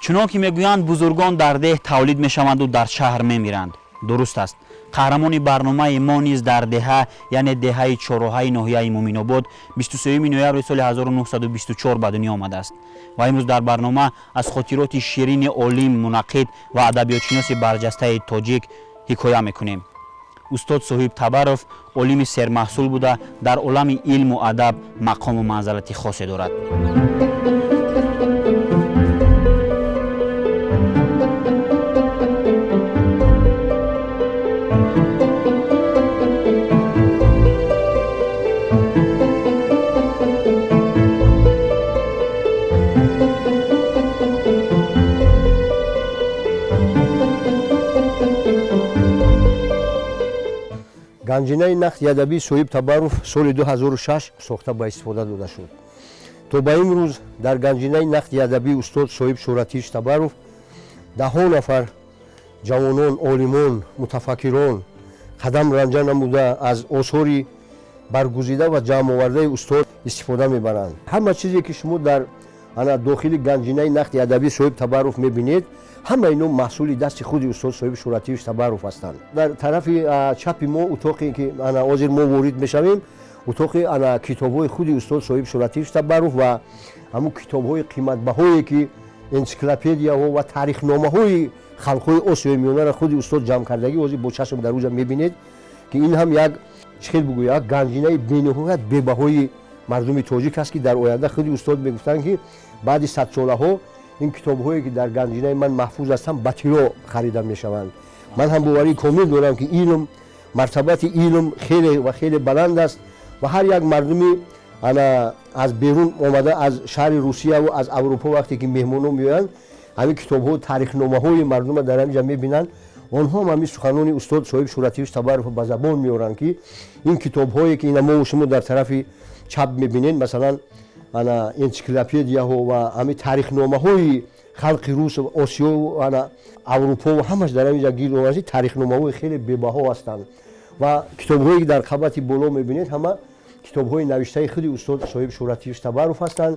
Чунон ки мегӯянд, бузургон дар деҳ тавлид мешаванду дар шаҳр мемиранд. Дуруст аст. Қаҳрамони барномаи мо низ дар деҳа, яъне деҳаи Чорроҳаи ноҳияи Муъминобод 23 ноябри соли 1924 ба дунё омадааст ва имрӯз дар барнома аз хотироти ширини олим, мунаққид ва адабиётшиноси барҷастаи тоҷик ҳикоя мекунем. Устод Соҳиб Табаров олими сермаҳсул буда, дар олами илму адаб мақому манзалати хосе дорад. Ганҷинаи нақди адабии Соҳиб Табаров соли 2006 сохта ба истифода дода шуд. То ба имрӯз дар ганҷинаи нақди адабии устод Соҳиб Шӯҳратович Табаров даҳҳо нафар ҷавонон, олимон, мутафаккирон қадам ранҷа намуда, аз осори баргузида ва ҷамъовардаи устод истифода мебаранд. Ҳама чизе ки шумо дар ана дохили ганҷинаи нақди адабии Соҳиб Табаров мебинед, ҳама ино маҳсули дасти худи устод Соҳиб Шӯҳратович Табаров ҳастанд. Дар тарафи чапи мо утоқе ки ана ҳозир мо ворид мешавем, утоқи ана китобҳои худи устод Соҳиб Шӯҳратович Табаров ва ҳамун китобҳои қиматбаҳое ки энсиклопедияҳо ва таърихномаҳои халқҳои Осиёи Миёнаро худи устод ҷамъ кардагӣ ҳозир бо чашм дар уҷа мебинед, ки ин ҳам як чӣ хел бигӯя, як ганҷинаи бениҳоят бебаҳои мардуми тоҷик аст, ки дар оянда худи устод мегуфтанд, ки баъди садсолаҳо ин китобҳое ки дар ганҷинаи ман маҳфуз ҳастанд, ба тилло харида мешаванд. Ман ҳам боварии комил дорам, ки илм, мартабати илм хеле ва хеле баланд аст ва ҳар як мардуми ана аз берун омада, аз шаҳри Русияву аз Аврупо, вақте ки меҳмонҳо меоянд, ҳамин китобҳо, таърихномаҳои мардумро дар ҳамин ҷа мебинанд, онҳо ҳам ҳамин суханони устод Соҳиб Шӯҳратович Табаров ба забон меоранд, ки ин китобҳое ки ина мо шумо дар тарафи чап мебинед, масалан ана энсиклопедияҳо ва ҳамин таърихномаҳои халқи рус, Осиё, ана Аврупо, ҳамаш дар ҳамин ҷа гирд омада, таърихномаҳои хеле бебаҳо ҳастанд. Ва китобҳое ки дар қабати боло мебинед, ҳама китобҳои навиштаи худи устод Соҳиб Шӯҳратович Табаров ҳастанд,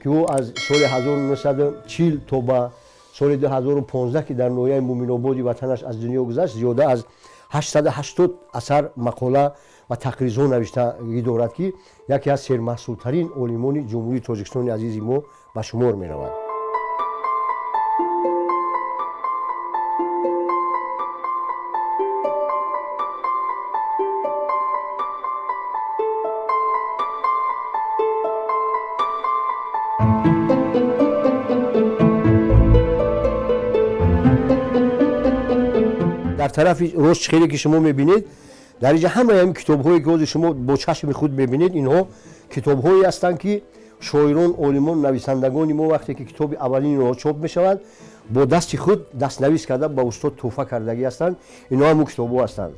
ки ӯ аз соли 1940 то ба соли 2015, ки дар ноҳияи Муъминободи ватанаш аз дунё гузашт, зиёда аз 880 асар, мақола ва тақризҳо навиштагӣ дорад, ки яке аз сермаҳсултарин олимони Ҷумҳурии Тоҷикистони азизи мо ба шумор меравад. Дар тарафи рост хеле ки шумо мебинед, дар инҷа ҳамаи ҳамин китобҳое ки ҳозир шумо бо чашми худ мебинед, инҳо китобҳое ҳастанд, ки шоирон, олимон, нависандагони мо вақте ки китоби аввалинро чоп мешавад, бо дасти худ дастнавис карда ба устод тӯҳфа кардагӣ ҳастанд. Инҳо ҳамун китобҳо ҳастанд.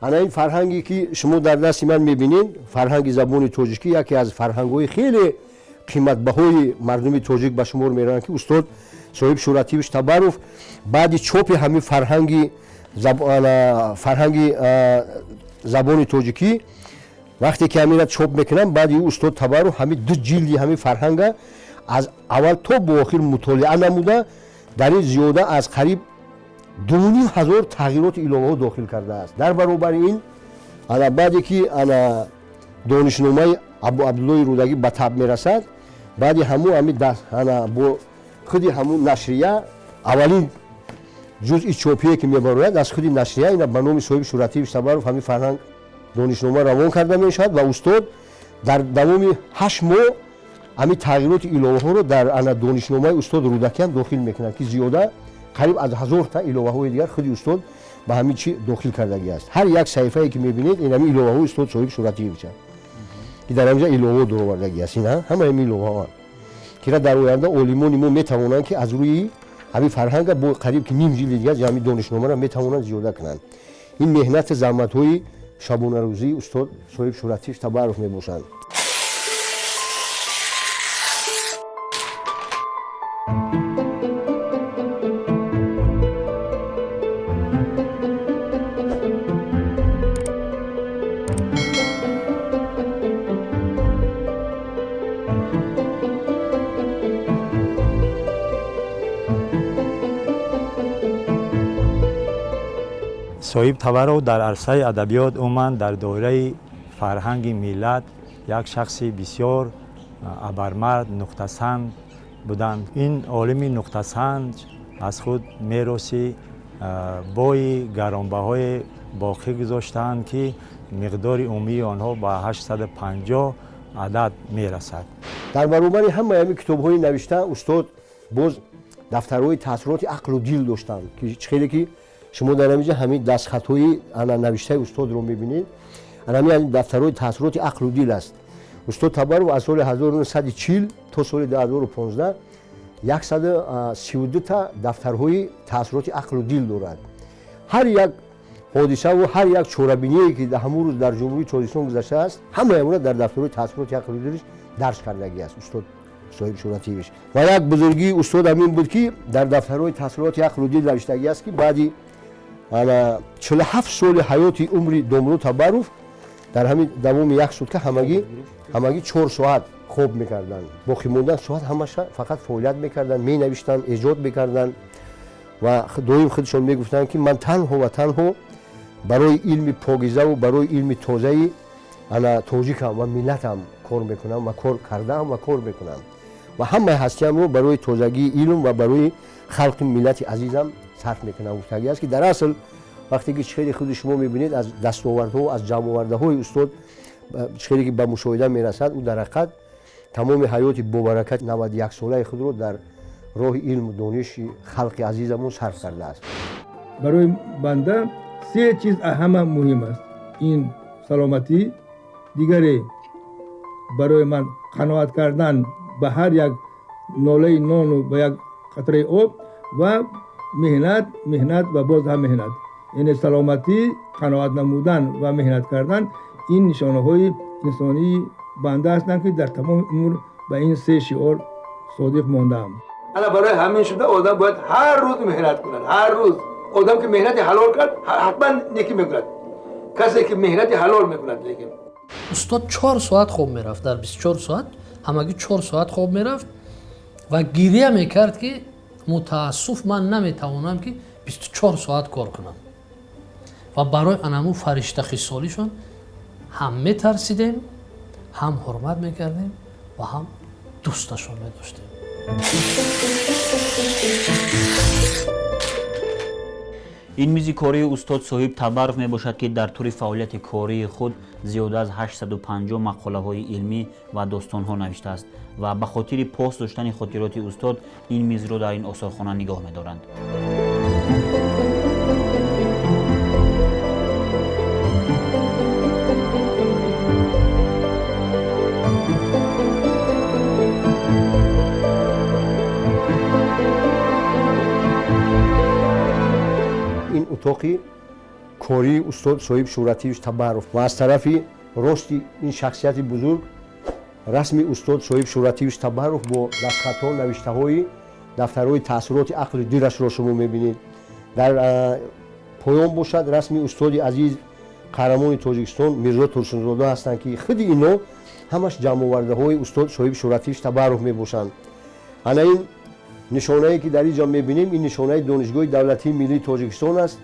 Ана ин фарҳанге ки шумо дар дасти ман мебинед, фарҳанги забони тоҷикӣ, яке аз фарҳангҳои хеле қиматбаҳои мардуми тоҷик ба шумор мераванд, ки устод Соҳиб Шӯҳратович Табаров баъди чопи ҳамин фарҳанги забони тоҷикӣ, вақте ки ҳаминро чоп мекунам, баъди ӯ устод Табаров ҳамин ду ҷилди ҳамин фарҳанга аз аввал то бо охир мутолиа намуда, дар ин зиёда аз қариб 2500 тағйироти иловаҳо дохил кардааст. Дар баробари ин, ана баъде ки ана донишномаи Абу Абдуллои Рӯдакӣ ба таб мерасад, баъди ҳамун ҳамин ана бо худи ҳамун нашрия аввалин ҷузъи чопие ки мебарояд аз худи нашрия, ина ба номи Соҳиби Шӯҳратович Табаров ҳамин фарҳанг донишнома равон карда мешавад ва устод дар давоми 8 моҳ ҳамин тағйироти иловаҳоро дар ана донишномаи устод Рӯдакӣ ҳам дохил мекунад, ки зиёда қариб аз 1000 та иловаҳои дигар худи устод ба ҳамин чи дохил кардагӣ аст. Ҳар як саҳифае ки мебинед, ин ҳамин иловаҳои устод Соҳиби Шӯҳратович, ки дар ҳаминҷа иловаҳо дуровардагӣ аст. Ина ҳама ҳамин иловаҳоанд, ки дар оянда олимони мо метавонанд, ки аз рӯи ҳамин фарҳанга бо қариб ки ним ҷилди дигар ҳамин донишномаро метавонанд зиёда кунанд. Ин меҳнати заҳматҳои шабонарӯзии устод Соҳиб Шӯҳратович Табаров мебошанд. Соҳиб Табаров дар арсаи адабиёт умуман дар доираи фарҳанги миллат як шахси бисёр абармард, нуқтасанҷ буданд. Ин олими нуқтасанҷ аз худ мероси бои гаронбаҳое боқӣ гузоштаанд, ки миқдори умумии онҳо ба 850 адад мерасад. Дар баробари ҳамаи ҳамин китобҳои навишта устод боз дафтарҳои таъсироти ақлу дил доштанд, ки чӣ хеле ки шумо дар ҳаминҷа ҳамин дастхатҳои навиштаи устодро мебинед, ҳамин дафтарҳои таъсироти ақлу дил аст. Устод Табаров аз соли 1940 то соли 2015 132 та дафтарҳои таъсироти ақлу дил дорад. Ҳар як ҳодисаву ҳар як чорабиние ки дар ҳамон рӯз дар Ҷумҳурии Тоҷикистон гузаштааст, ҳамаи онро дар дафтарҳои таъсироти ақлу дилаш дарҷ кардагӣ аст устод Соҳиб Шӯҳратиевич. Ва як бузургии устод ҳамин буд, ки дар дафтарҳои таъсироти ақлу дил навиштагӣ аст, ки баъди 47 соли ҳаёти умри домло Табаров дар ҳамин давоми як сутка ҳамагӣ 4 соат хоб мекарданд. Боқӣ мондан соат ҳамаша фақат фаъолият мекарданд, менавиштанд, эҷод мекарданд ва доим худшон мегуфтанд, ки ман танҳо ва танҳо барои илми покизаву барои илми тозаи ана тоҷикам ва миллатам кор мекунам ва кор кардаам ва кор мекунам ва ҳамаи ҳастиамро барои тозагии илм ва барои халқи миллати азизам сарф мекунам. Гуфтагӣ аст, ки дар асл вақте ки хеле худи шумо мебинед аз дастовардҳо, аз ҷамъовардаҳои устод хеле ки ба мушоҳида мерасад, ӯ дар ҳақиқат тамоми ҳаёти бобаракат 91-солаи худро дар роҳи илму дониши халқи азизамон сарф кардааст. Барои банда се чиз ҳама муҳим аст. Ин саломатӣ, дигаре барои ман қаноат кардан ба ҳар як нолаи нону ба як қатраи об ва меҳнат, меҳнат ва боз ҳам меҳнат. Яъне саломатӣ, қаноат намудан ва меҳнат кардан ин нишонаҳои инсонии банда ҳастанд, ки дар тамоми умр ба ин се шиор содиқ мондаам. Ана барои ҳамин шуда одам бояд ҳар рӯз меҳнат кунад. Ҳар рӯз одам ки меҳнати ҳалол кард, ҳатман некӣ мекунад. Касе ки меҳнати ҳалол мекунад. Лекин устод 4 соат хоб мерафт, дар 24 соат ҳамагӣ 4 соат хоб мерафт ва гиря мекард, ки мутаассуф ман наметавонам ки 24 соат кор кунам. Ва барои анаму фариштахисолишон ҳам метарсидем, ҳам ҳурмат мекардем ва ҳам дӯсташон медоштем. Ин мизи кории устод Соҳиб Табаров мебошад, ки дар тӯли фаъолияти кории худ зиёда аз 850 мақолаҳои илмӣ ва достонҳо навиштааст ва ба хотири пос доштани хотироти устод ин мизро дар ин осорхона нигоҳ медоранд. Ин утоқи кории устод Соҳиб Шӯҳратиевич Табаров ва аз тарафи рости ин шахсияти бузург расми устод Соҳиб Шӯҳратиевич Табаров бо дастхатҳо, навиштаҳои дафтарҳои таъсироти ақли дилашро шумо мебинед. Дар поён бошад расми устоди азиз қаҳрамони Тоҷикистон Мирзо Турсунзода ҳастанд, ки худи ино ҳамаш ҷамъовардаҳои устод Соҳиб Шӯҳратиевич Табаров мебошанд. Ана ин нишонае ки дар ин ҷо мебинем, ин нишонаи Донишгоҳи давлатии миллии Тоҷикистон аст.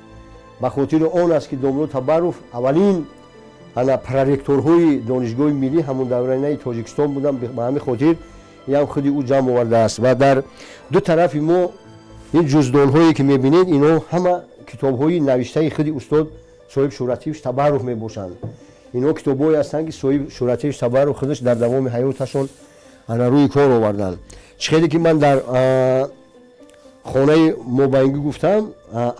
Ба хотири он аст, ки домло Табаров аввалин ана проректорҳои Донишгоҳи миллӣ ҳамон давранаи Тоҷикистон буданд. Ба ҳамин хотир инам худи ӯ ҷамъ овардааст. Ва дар ду тарафи мо ин ҷуздонҳое ки мебинед, инҳо ҳама китобҳои навиштаи худи устод Соҳиб Шӯҳратиевич Табаров мебошанд. Инҳо китобҳое ҳастанд, ки Соҳиб Шӯҳратиевич Табаров худаш дар давоми ҳаёташон ана рӯи кор оварданд. Чӣ хеле ки ман дар хонаи мобайнгӣ гуфтам,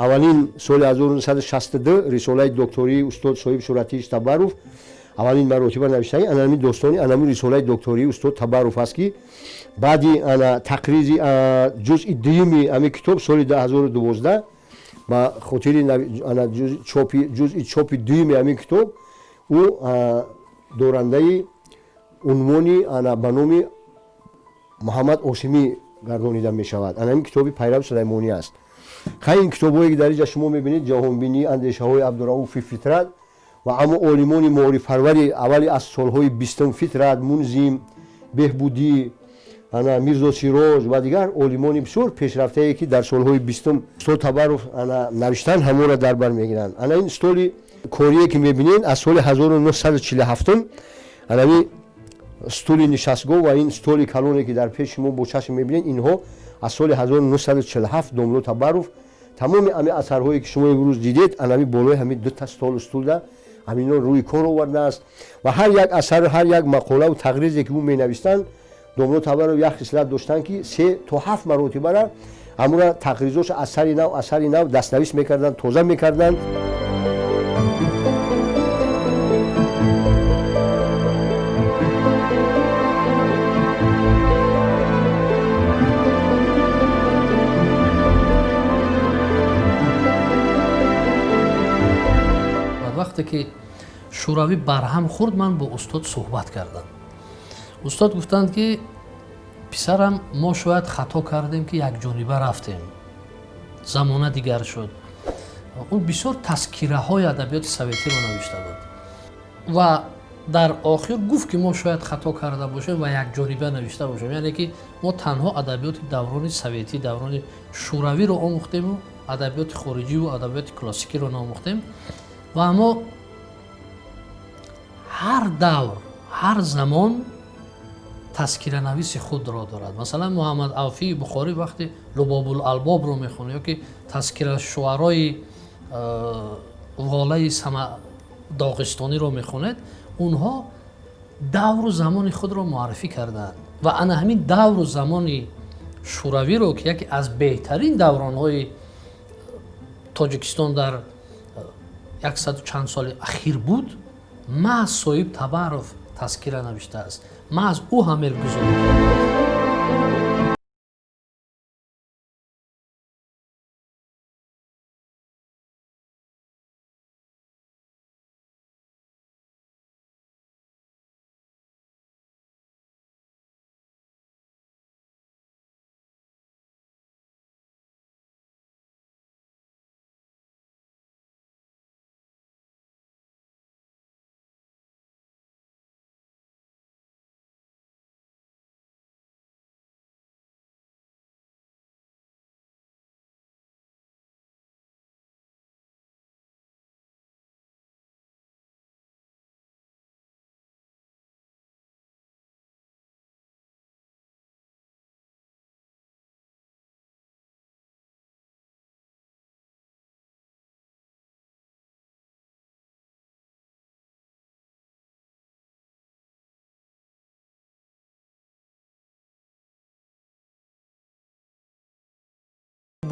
аввалин соли 1962 рисолаи доктории устод Соҳиб Шӯҳратиевич Табаров аввалин маротиба навиштаи анами достони анами рисолаи доктории устод Табаров аст, ки баъди ана тақризи ҷузъи дуюми ҳамин китоб соли 2012 ба хотири ҷузъи чопи дуюми ҳамин китоб ӯ дорандаи унвони ана ба номи Муҳаммад Осимӣ гардонида мешавад. Ана ин китоби Пайрав Сулаймонӣ аст. Хай ин китобҳое ки дар инҷа шумо мебинед, ҷаҳонбинӣ, андешаҳои Абдурауфи Фитрат ва аммо олимони маорифпарвари аввали аз солҳои бистум Фитрат, Мунзим, Беҳбудӣ, ана Мирзо Сироҷ ва дигар олимони бисёр пешрафтае, ки дар солҳои 20-ум устод Табаров ана навиштан, ҳамонро дар бар мегиранд. Ана ин столи корие, ки мебинед, аз соли 1947 анами стули нишастгоҳ ва ин столи калоне, ки дар пеши мо бо чашм мебинед, инҳо аз соли 1947 домло Табаров тамоми ами асарҳое, ки шумо имрӯз дидед, анами болои ҳамин дута столу стулда ҳамино рӯи кор овардааст. Ва ҳар як асар, ҳар як мақолаву тақризе, ки ӯ менавистанд, домло Табаров як хислат доштанд, ки 3 то 7 маротибара ҳамура тақризоша аз сари нав, аз сари нав дастнавис мекарданд, тоза мекарданд. Вақте ки Шӯравӣ барҳам хӯрд, ман бо устод суҳбат кардам. Устод гуфтанд, ки писарам, мо шояд хато кардем, ки якҷониба рафтем, замона дигар шуд. Ӯ бисёр тазкираҳои адабиёти советиро навишта буд ва дар охир гуфт, ки мо шояд хато карда бошем ва якҷониба навишта бошем, яъне ки мо танҳо адабиёти даврони советӣ, даврони шӯравиро омӯхтему адабиёти хориҷиву адабиёти классикиро наомӯхтем. Ва аммо ҳар давр, ҳар замон тазкиранависи худро дорад. Масалан, Муҳаммад Авфии Бухорӣ вақте Лубобул албобро мехонад ё ки Тазкира шуарои Волаи Доғистониро мехонед, онҳо давру замони худро муаррифӣ кардаанд. Ва ана ҳамин давру замони шӯравиро, ки яке аз беҳтарин давронҳои Тоҷикистон дар яксаду чанд соли ахир буд, маҳз Соҳиб Табаров тазкира навиштааст, маҳз ӯ ҳамелгузорӣ кардааст.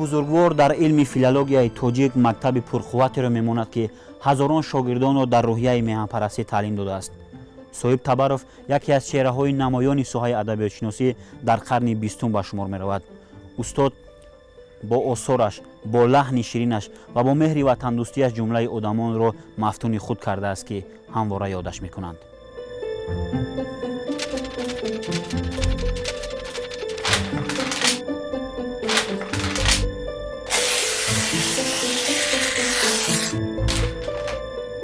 Бузургвор дар илми филологияи тоҷик мактаби пурқувватеро мемонад, ки ҳазорон шогирдонро дар рӯҳияи меҳанпарастӣ таълим додааст. Соҳиб Табаров яке аз чеҳраҳои намоёни соҳаи адабиётшиносӣ дар қарни 20-ум ба шумор меравад. Устод бо осораш, бо лаҳни ширинаш ва бо меҳри ватандӯстиаш ҷумлаи одамонро мафтуни худ кардааст, ки ҳамвора ёдаш мекунанд.